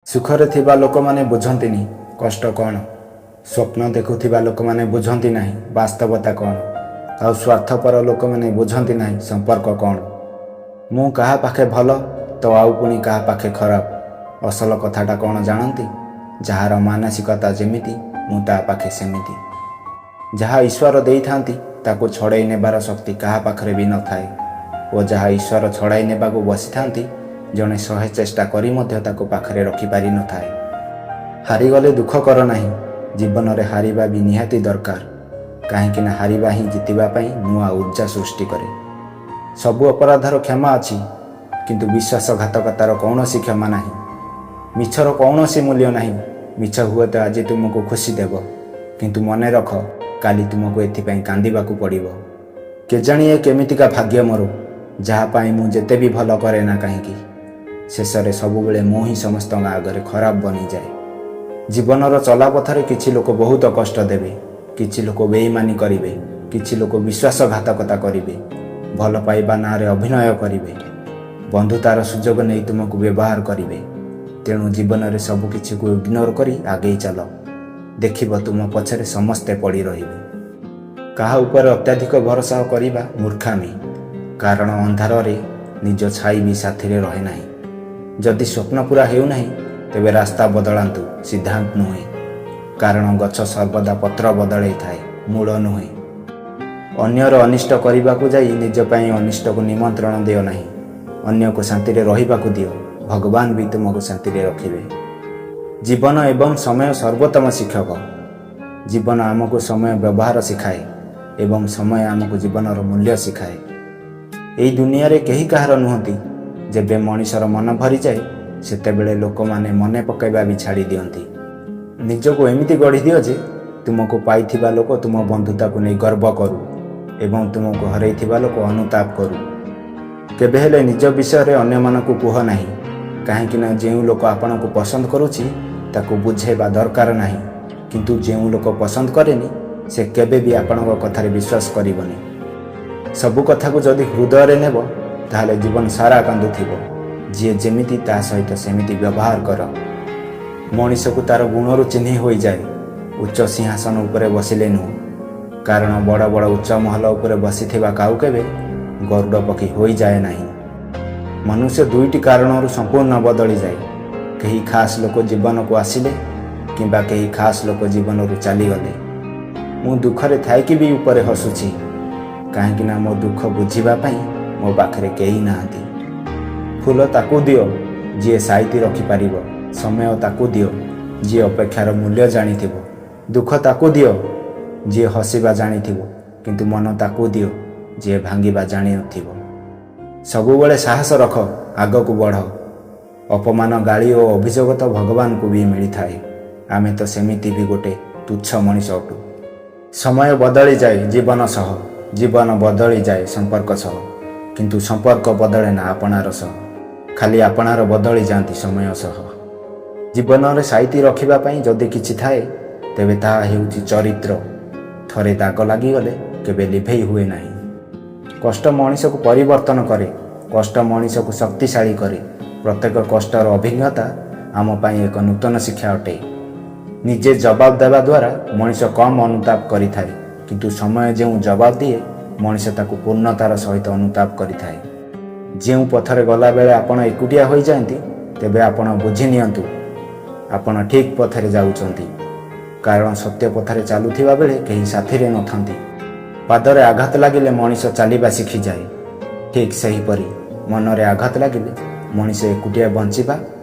ସୁଖରେ ଥିବା ଲୋକମାନେ ବୁଝନ୍ତିନି କଷ୍ଟ କ'ଣ, ସ୍ୱପ୍ନ ଦେଖୁଥିବା ଲୋକମାନେ ବୁଝନ୍ତି ନାହିଁ ବାସ୍ତବତା କ'ଣ, ଆଉ ସ୍ୱାର୍ଥପର ଲୋକମାନେ ବୁଝନ୍ତି ନାହିଁ ସମ୍ପର୍କ କ'ଣ। ମୁଁ କାହା ପାଖେ ଭଲ ତ ଆଉ ପୁଣି କାହା ପାଖେ ଖରାପ। ଅସଲ କଥାଟା କ'ଣ ଜାଣନ୍ତି? ଯାହାର ମାନସିକତା ଯେମିତି, ମୁଁ ତା ପାଖେ ସେମିତି। ଯାହା ଈଶ୍ୱର ଦେଇଥାନ୍ତି, ତାକୁ ଛଡ଼େଇ ନେବାର ଶକ୍ତି କାହା ପାଖରେ ବି ନଥାଏ ଓ ଯାହା ଈଶ୍ୱର ଛଡ଼ାଇ ନେବାକୁ ବସିଥାନ୍ତି, ଜଣେ 100 ଚେଷ୍ଟା କରି ମଧ୍ୟ ତାକୁ ପାଖରେ ରଖିପାରିନଥାଏ। ହାରିଗଲେ ଦୁଃଖ କର ନାହିଁ। ଜୀବନରେ ହାରିବା ବି ନିହାତି ଦରକାର, କାହିଁକିନା ହାରିବା ହିଁ ଜିତିବା ପାଇଁ ନୂଆ ଉର୍ଜା ସୃଷ୍ଟି କରେ। ସବୁ ଅପରାଧର କ୍ଷମା ଅଛି, କିନ୍ତୁ ବିଶ୍ୱାସଘାତକତାର କୌଣସି କ୍ଷମା ନାହିଁ। ମିଛର କୌଣସି ମୂଲ୍ୟ ନାହିଁ। ମିଛ ହୁଏତ ଆଜି ତୁମକୁ ଖୁସି ଦେବ, କିନ୍ତୁ ମନେ ରଖ, କାଲି ତୁମକୁ ଏଥିପାଇଁ କାନ୍ଦିବାକୁ ପଡ଼ିବ। କେଜାଣି ଏ କେମିତିକା ଭାଗ୍ୟ ମୋର, ଯାହା ପାଇଁ ମୁଁ ଯେତେ ବି ଭଲ କରେ ନା କାହିଁକି, ଶେଷରେ ସବୁବେଳେ ମୁଁ ହିଁ ସମସ୍ତଙ୍କ ଆଗରେ ଖରାପ ବନିଯାଏ। ଜୀବନର ଚଲାପଥରେ କିଛି ଲୋକ ବହୁତ କଷ୍ଟ ଦେବେ, କିଛି ଲୋକ ବେଇମାନି କରିବେ, କିଛି ଲୋକ ବିଶ୍ୱାସଘାତକତା କରିବେ, ଭଲ ପାଇବା ନାଁରେ ଅଭିନୟ କରିବେ, ବନ୍ଧୁତାର ସୁଯୋଗ ନେଇ ତୁମକୁ ବ୍ୟବହାର କରିବେ। ତେଣୁ ଜୀବନରେ ସବୁକିଛିକୁ ଇଗ୍ନୋର କରି ଆଗେଇ ଚାଲ। ଦେଖିବ, ତୁମ ପଛରେ ସମସ୍ତେ ପଡ଼ି ରହିବେ। କାହା ଉପରେ ଅତ୍ୟଧିକ ଭରସା କରିବା ମୂର୍ଖାମି, କାରଣ ଅନ୍ଧାରରେ ନିଜ ଛାଇ ବି ସାଥିରେ ରହେ ନାହିଁ। ଯଦି ସ୍ୱପ୍ନ ପୂରା ହେଉନାହିଁ, ତେବେ ରାସ୍ତା ବଦଳାନ୍ତୁ, ସିଦ୍ଧାନ୍ତ ନୁହେଁ। କାରଣ ଗଛ ସର୍ବଦା ପତ୍ର ବଦଳାଇଥାଏ, ମୂଳ ନୁହେଁ। ଅନ୍ୟର ଅନିଷ୍ଟ କରିବାକୁ ଯାଇ ନିଜ ପାଇଁ ଅନିଷ୍ଟକୁ ନିମନ୍ତ୍ରଣ ଦିଅ ନାହିଁ। ଅନ୍ୟକୁ ଶାନ୍ତିରେ ରହିବାକୁ ଦିଅ, ଭଗବାନ ବି ତୁମକୁ ଶାନ୍ତିରେ ରଖିବେ। ଜୀବନ ଏବଂ ସମୟ ସର୍ବୋତ୍ତମ ଶିକ୍ଷକ। ଜୀବନ ଆମକୁ ସମୟ ବ୍ୟବହାର ଶିଖାଏ ଏବଂ ସମୟ ଆମକୁ ଜୀବନର ମୂଲ୍ୟ ଶିଖାଏ। ଏଇ ଦୁନିଆରେ କେହି କାହାର ନୁହନ୍ତି। ଯେବେ ମଣିଷର ମନ ଭରିଯାଏ, ସେତେବେଳେ ଲୋକମାନେ ମନେ ପକାଇବା ବି ଛାଡ଼ି ଦିଅନ୍ତି। ନିଜକୁ ଏମିତି ଗଢ଼ି ଦିଅ ଯେ ତୁମକୁ ପାଇଥିବା ଲୋକ ତୁମ ବନ୍ଧୁତାକୁ ନେଇ ଗର୍ବ କରୁ ଏବଂ ତୁମକୁ ହରାଇଥିବା ଲୋକ ଅନୁତାପ କରୁ। କେବେ ହେଲେ ନିଜ ବିଷୟରେ ଅନ୍ୟମାନଙ୍କୁ କୁହ ନାହିଁ, କାହିଁକିନା ଯେଉଁ ଲୋକ ଆପଣଙ୍କୁ ପସନ୍ଦ କରୁଛି, ତାକୁ ବୁଝେଇବା ଦରକାର ନାହିଁ, କିନ୍ତୁ ଯେଉଁ ଲୋକ ପସନ୍ଦ କରେନି, ସେ କେବେ ବି ଆପଣଙ୍କ କଥାରେ ବିଶ୍ୱାସ କରିବନି। ସବୁ କଥାକୁ ଯଦି ହୃଦୟରେ ନେବ, ତାହେଲେ ଜୀବନ ସାରା କାନ୍ଦୁଥିବ। ଯିଏ ଯେମିତି, ତା ସହିତ ସେମିତି ବ୍ୟବହାର କର। ମଣିଷକୁ ତାର ଗୁଣରୁ ଚିହ୍ନି ହୋଇଯାଏ, ଉଚ୍ଚ ସିଂହାସନ ଉପରେ ବସିଲେ ନୁହଁ। କାରଣ ବଡ଼ ବଡ଼ ଉଚ୍ଚ ମହଲ ଉପରେ ବସିଥିବା କାଉ କେବେ ଗରୁଡ଼ ପକ୍ଷୀ ହୋଇଯାଏ ନାହିଁ। ମନୁଷ୍ୟ ଦୁଇଟି କାରଣରୁ ସମ୍ପୂର୍ଣ୍ଣ ବଦଳିଯାଏ: କେହି ଖାସ୍ ଲୋକ ଜୀବନକୁ ଆସିଲେ କିମ୍ବା କେହି ଖାସ୍ ଲୋକ ଜୀବନରୁ ଚାଲିଗଲେ। ମୁଁ ଦୁଃଖରେ ଥାଇକି ବି ଉପରେ ହସୁଛି, କାହିଁକିନା ମୋ ଦୁଃଖ ବୁଝିବା ପାଇଁ ମୋ ପାଖରେ କେହି ନାହାନ୍ତି। ଫୁଲ ତାକୁ ଦିଅ ଯିଏ ସାଇତି ରଖିପାରିବ। ସମୟ ତାକୁ ଦିଅ ଯିଏ ଅପେକ୍ଷାର ମୂଲ୍ୟ ଜାଣିଥିବ। ଦୁଃଖ ତାକୁ ଦିଅ ଯିଏ ହସିବା ଜାଣିଥିବ, କିନ୍ତୁ ମନ ତାକୁ ଦିଅ ଯିଏ ଭାଙ୍ଗିବା ଜାଣିନଥିବ। ସବୁବେଳେ ସାହସ ରଖ, ଆଗକୁ ବଢ଼। ଅପମାନ, ଗାଳି ଓ ଅଭିଯୋଗ ତ ଭଗବାନଙ୍କୁ ବି ମିଳିଥାଏ। ଆମେ ତ ସେମିତି ବି ଗୋଟେ ତୁଚ୍ଛ ମଣିଷ ଅଟୁ। ସମୟ ବଦଳିଯାଏ ଜୀବନ ସହ, ଜୀବନ ବଦଳିଯାଏ ସମ୍ପର୍କ ସହ, କିନ୍ତୁ ସମ୍ପର୍କ ବଦଳେ ନା ଆପଣାର ସହ। ଖାଲି ଆପଣାର ବଦଳି ଯାଆନ୍ତି ସମୟ ସହ। ଜୀବନରେ ସାଇତି ରଖିବା ପାଇଁ ଯଦି କିଛି ଥାଏ, ତେବେ ତାହା ହେଉଛି ଚରିତ୍ର। ଥରେ ଦାଗ ଲାଗିଗଲେ କେବେ ଲିଭେଇ ହୁଏ ନାହିଁ। କଷ୍ଟ ମଣିଷକୁ ପରିବର୍ତ୍ତନ କରେ। କଷ୍ଟ ମଣିଷକୁ ଶକ୍ତିଶାଳୀ କରେ। ପ୍ରତ୍ୟେକ କଷ୍ଟର ଅଭିଜ୍ଞତା ଆମ ପାଇଁ ଏକ ନୂତନ ଶିକ୍ଷା ଅଟେ। ନିଜେ ଜବାବ ଦେବା ଦ୍ୱାରା ମଣିଷ କମ୍ ଅନୁତାପ କରିଥାଏ, କିନ୍ତୁ ସମୟ ଯେଉଁ ଜବାବ ଦିଏ, ମଣିଷ ତାକୁ ପୂର୍ଣ୍ଣତାର ସହିତ ଅନୁତାପ କରିଥାଏ। ଯେଉଁ ପଥରେ ଗଲାବେଳେ ଆପଣ ଏକୁଟିଆ ହୋଇଯାଆନ୍ତି, ତେବେ ଆପଣ ବୁଝି ନିଅନ୍ତୁ ଆପଣ ଠିକ୍ ପଥରେ ଯାଉଛନ୍ତି, କାରଣ ସତ୍ୟ ପଥରେ ଚାଲୁଥିବା ବେଳେ କେହି ସାଥିରେ ନଥାନ୍ତି। ପାଦରେ ଆଘାତ ଲାଗିଲେ ମଣିଷ ଚାଲିବା ଶିଖିଯାଏ। ଠିକ୍ ସେହିପରି ମନରେ ଆଘାତ ଲାଗିଲେ ମଣିଷ ଏକୁଟିଆ ବଞ୍ଚିବା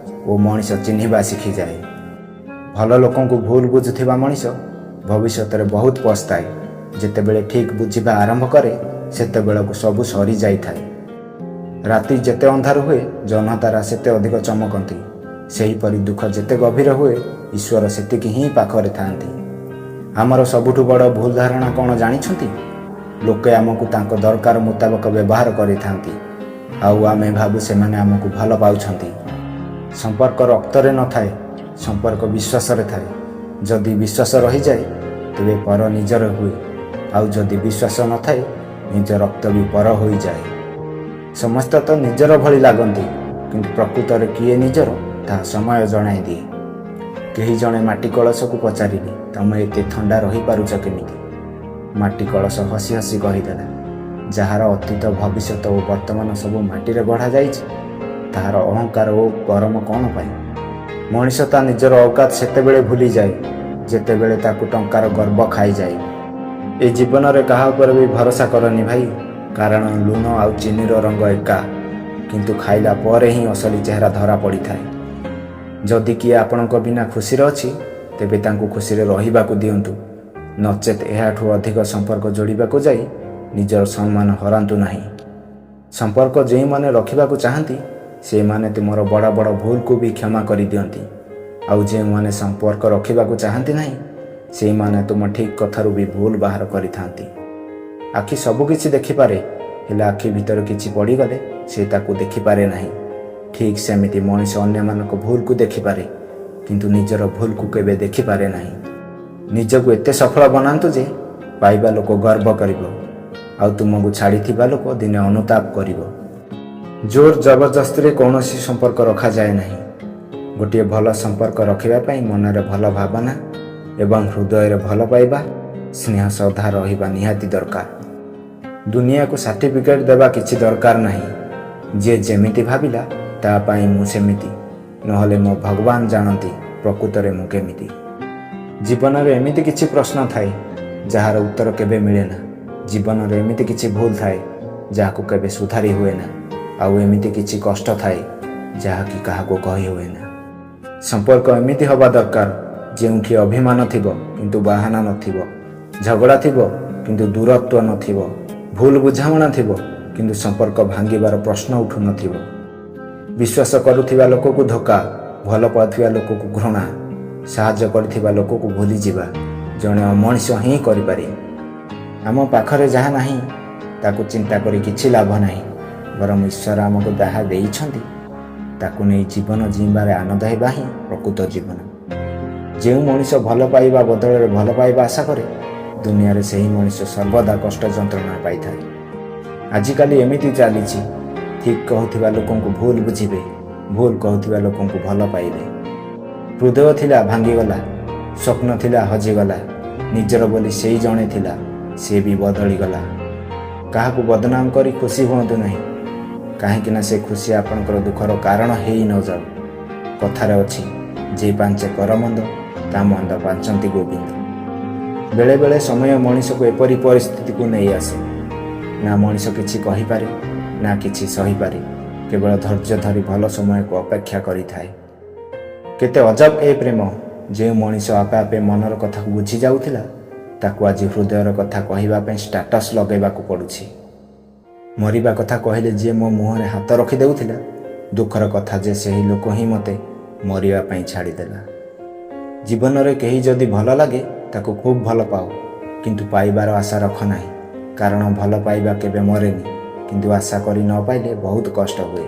ଓ ମଣିଷ ଚିହ୍ନିବା ଶିଖିଯାଏ। ଭଲ ଲୋକଙ୍କୁ ଭୁଲ ବୁଝୁଥିବା ମଣିଷ ଭବିଷ୍ୟତରେ ବହୁତ ପସ୍ତାଏ। ଯେତେବେଳେ ଠିକ୍ ବୁଝିବା ଆରମ୍ଭ କରେ, ସେତେବେଳକୁ ସବୁ ସରିଯାଇଥାଏ। ରାତି ଯେତେ ଅନ୍ଧାର ହୁଏ, ଜହ୍ନତାରା ସେତେ ଅଧିକ ଚମକନ୍ତି। ସେହିପରି ଦୁଃଖ ଯେତେ ଗଭୀର ହୁଏ, ଈଶ୍ୱର ସେତିକି ହିଁ ପାଖରେ ଥାଆନ୍ତି। ଆମର ସବୁଠୁ ବଡ଼ ଭୁଲ ଧାରଣା କ'ଣ ଜାଣିଛନ୍ତି? ଲୋକେ ଆମକୁ ତାଙ୍କ ଦରକାର ମୁତାବକ ବ୍ୟବହାର କରିଥାନ୍ତି, ଆଉ ଆମେ ଭାବୁ ସେମାନେ ଆମକୁ ଭଲ ପାଉଛନ୍ତି। ସମ୍ପର୍କ ରକ୍ତରେ ନଥାଏ, ସମ୍ପର୍କ ବିଶ୍ୱାସରେ ଥାଏ। ଯଦି ବିଶ୍ୱାସ ରହିଯାଏ, ତେବେ ପର ନିଜର ହୁଏ, ଆଉ ଯଦି ବିଶ୍ୱାସ ନଥାଏ, ନିଜ ରକ୍ତ ବି ପର ହୋଇଯାଏ। ସମସ୍ତେ ତ ନିଜର ଭଳି ଲାଗନ୍ତି, କିନ୍ତୁ ପ୍ରକୃତରେ କିଏ ନିଜର, ତାହା ସମୟ ଜଣାଇ ଦିଏ। କେହି ଜଣେ ମାଟି କଳସକୁ ପଚାରିଲେ, ତମେ ଏତେ ଥଣ୍ଡା ରହିପାରୁଛ କେମିତି? ମାଟି କଳସ ହସି ହସି କହିଦେଲା, ଯାହାର ଅତୀତ, ଭବିଷ୍ୟତ ଓ ବର୍ତ୍ତମାନ ସବୁ ମାଟିରେ ଗଢ଼ାଯାଇଛି, ତାହାର ଅହଙ୍କାର ଓ ଗରମ କ'ଣ ପାଇଁ? ମଣିଷ ତା ନିଜର ଔକାତ ସେତେବେଳେ ଭୁଲିଯାଏ, ଯେତେବେଳେ ତାକୁ ଟଙ୍କାର ଗର୍ବ ଖାଇଯାଏ। ଏ ଜୀବନରେ କାହା ଉପରେ ବି ଭରସା କରନି ଭାଇ, କାରଣ ଲୁଣ ଆଉ ଚିନିର ରଙ୍ଗ ଏକା, କିନ୍ତୁ ଖାଇଲା ପରେ ହିଁ ଅସଲି ଚେହେରା ଧରା ପଡ଼ିଥାଏ। ଯଦି କିଏ ଆପଣଙ୍କ ବିନା ଖୁସିରେ ଅଛି, ତେବେ ତାଙ୍କୁ ଖୁସିରେ ରହିବାକୁ ଦିଅନ୍ତୁ। ନଚେତ୍ ଏହାଠୁ ଅଧିକ ସମ୍ପର୍କ ଯୋଡ଼ିବାକୁ ଯାଇ ନିଜର ସମ୍ମାନ ହରାନ୍ତୁ ନାହିଁ। ସମ୍ପର୍କ ଯେଉଁମାନେ ରଖିବାକୁ ଚାହାନ୍ତି, ସେମାନେ ତୁମର ବଡ଼ ବଡ଼ ଭୁଲକୁ ବି କ୍ଷମା କରିଦିଅନ୍ତି। ଆଉ ଯେଉଁମାନେ ସମ୍ପର୍କ ରଖିବାକୁ ଚାହାନ୍ତି ନାହିଁ, ସେଇମାନେ ତୁମ ଠିକ୍ କଥାରୁ ବି ଭୁଲ ବାହାର କରିଥାନ୍ତି। ଆଖି ସବୁକିଛି ଦେଖିପାରେ, ହେଲେ ଆଖି ଭିତରେ କିଛି ପଡ଼ିଗଲେ ସେ ତାକୁ ଦେଖିପାରେ ନାହିଁ। ଠିକ୍ ସେମିତି ମଣିଷ ଅନ୍ୟମାନଙ୍କ ଭୁଲକୁ ଦେଖିପାରେ, କିନ୍ତୁ ନିଜର ଭୁଲକୁ କେବେ ଦେଖିପାରେ ନାହିଁ। ନିଜକୁ ଏତେ ସଫଳ ବନାନ୍ତୁ ଯେ ପାଇବା ଲୋକ ଗର୍ବ କରିବ, ଆଉ ତୁମକୁ ଛାଡ଼ିଥିବା ଲୋକ ଦିନେ ଅନୁତାପ କରିବ। ଜୋର ଜବରଦସ୍ତିରେ କୌଣସି ସମ୍ପର୍କ ରଖାଯାଏ ନାହିଁ। ଗୋଟିଏ ଭଲ ସମ୍ପର୍କ ରଖିବା ପାଇଁ ମନରେ ଭଲ ଭାବନା ଏବଂ ହୃଦୟରେ ଭଲ ପାଇବା, ସ୍ନେହ, ଶ୍ରଦ୍ଧା ରହିବା ନିହାତି ଦରକାର। ଦୁନିଆକୁ ସାର୍ଟିଫିକେଟ୍ ଦେବା କିଛି ଦରକାର ନାହିଁ। ଯିଏ ଯେମିତି ଭାବିଲା, ତା ପାଇଁ ମୁଁ ସେମିତି, ନହେଲେ ମୋ ଭଗବାନ ଜାଣନ୍ତି ପ୍ରକୃତରେ ମୁଁ କେମିତି। ଜୀବନରେ ଏମିତି କିଛି ପ୍ରଶ୍ନ ଥାଏ, ଯାହାର ଉତ୍ତର କେବେ ମିଳେ ନା। ଜୀବନରେ ଏମିତି କିଛି ଭୁଲ ଥାଏ, ଯାହାକୁ କେବେ ସୁଧାରି ହୁଏ ନା। ଆଉ ଏମିତି କିଛି କଷ୍ଟ ଥାଏ, ଯାହାକି କାହାକୁ କହି ହୁଏ ନା। ସମ୍ପର୍କ ଏମିତି ହେବା ଦରକାର, ଯେଉଁଠି ଅଭିମାନ ଥିବ କିନ୍ତୁ ବାହାନା ନଥିବ, ଝଗଡ଼ା ଥିବ କିନ୍ତୁ ଦୂରତ୍ୱ ନଥିବ, ଭୁଲ ବୁଝାମଣା ଥିବ କିନ୍ତୁ ସମ୍ପର୍କ ଭାଙ୍ଗିବାର ପ୍ରଶ୍ନ ଉଠୁନଥିବ। ବିଶ୍ୱାସ କରୁଥିବା ଲୋକକୁ ଧୋକା, ଭଲ ପାଉଥିବା ଲୋକକୁ ଘୃଣା, ସାହାଯ୍ୟ କରିଥିବା ଲୋକକୁ ଭୁଲିଯିବା ଜଣେ ଅମଣିଷ ହିଁ କରିପାରେ। ଆମ ପାଖରେ ଯାହା ନାହିଁ, ତାକୁ ଚିନ୍ତା କରି କିଛି ଲାଭ ନାହିଁ। ବରଂ ଈଶ୍ୱର ଆମକୁ ଯାହା ଦେଇଛନ୍ତି, ତାକୁ ନେଇ ଜୀବନ ଜିଇଁବାରେ ଆନନ୍ଦ ହେବା ହିଁ ପ୍ରକୃତ ଜୀବନ। ଯେଉଁ ମଣିଷ ଭଲ ପାଇବା ବଦଳରେ ଭଲ ପାଇବା ଆଶା କରେ, ଦୁନିଆରେ ସେହି ମଣିଷ ସର୍ବଦା କଷ୍ଟ ଯନ୍ତ୍ରଣା ପାଇଥାଏ। ଆଜିକାଲି ଏମିତି ଚାଲିଛି, ଠିକ୍ କହୁଥିବା ଲୋକଙ୍କୁ ଭୁଲ ବୁଝିବେ, ଭୁଲ କହୁଥିବା ଲୋକଙ୍କୁ ଭଲ ପାଇବେ। ହୃଦୟ ଥିଲା, ଭାଙ୍ଗିଗଲା। ସ୍ୱପ୍ନ ଥିଲା, ହଜିଗଲା। ନିଜର ବୋଲି ସେଇ ଜଣେ ଥିଲା, ସେ ବି ବଦଳିଗଲା। କାହାକୁ ବଦନାମ କରି ଖୁସି ହୁଅନ୍ତୁ ନାହିଁ, କାହିଁକି ନା ସେ ଖୁସି ଆପଣଙ୍କର ଦୁଃଖର କାରଣ ହେଇ ନଯାଉ। କଥାରେ ଅଛି, ଯେ ପାଞ୍ଚେ କରମନ୍ଦ, ତା ମନ୍ଦ ପାଞ୍ଚନ୍ତି ଗୋବିନ୍ଦ। ବେଳେବେଳେ ସମୟ ମଣିଷକୁ ଏପରି ପରିସ୍ଥିତିକୁ ନେଇ ଆସେ, ନା ମଣିଷ କିଛି କହିପାରେ, ନା କିଛି ସହିପାରେ। କେବଳ ଧୈର୍ଯ୍ୟ ଧରି ଭଲ ସମୟକୁ ଅପେକ୍ଷା କରିଥାଏ। କେତେ ଅଜବ ଏ ପ୍ରେମ! ଯେଉଁ ମଣିଷ ଆପେ ଆପେ ମନର କଥାକୁ ବୁଝି ଯାଉଥିଲା, ତାକୁ ଆଜି ହୃଦୟର କଥା କହିବା ପାଇଁ ଷ୍ଟାଟସ୍ ଲଗାଇବାକୁ ପଡ଼ୁଛି। ମରିବା କଥା କହିଲେ ଯିଏ ମୋ ମୁହଁରେ ହାତ ରଖିଦେଉଥିଲା, ଦୁଃଖର କଥା ଯେ ସେହି ଲୋକ ହିଁ ମୋତେ ମରିବା ପାଇଁ ଛାଡ଼ିଦେଲା। ଜୀବନରେ କେହି ଯଦି ଭଲ ଲାଗେ, ତାକୁ ଖୁବ୍ ଭଲ ପାଅ, କିନ୍ତୁ ପାଇବାର ଆଶା ରଖ ନାହିଁ। କାରଣ ଭଲ ପାଇବା କେବେ ମରେନି, କିନ୍ତୁ ଆଶା କରି ନ ପାଇଲେ ବହୁତ କଷ୍ଟ ହୁଏ।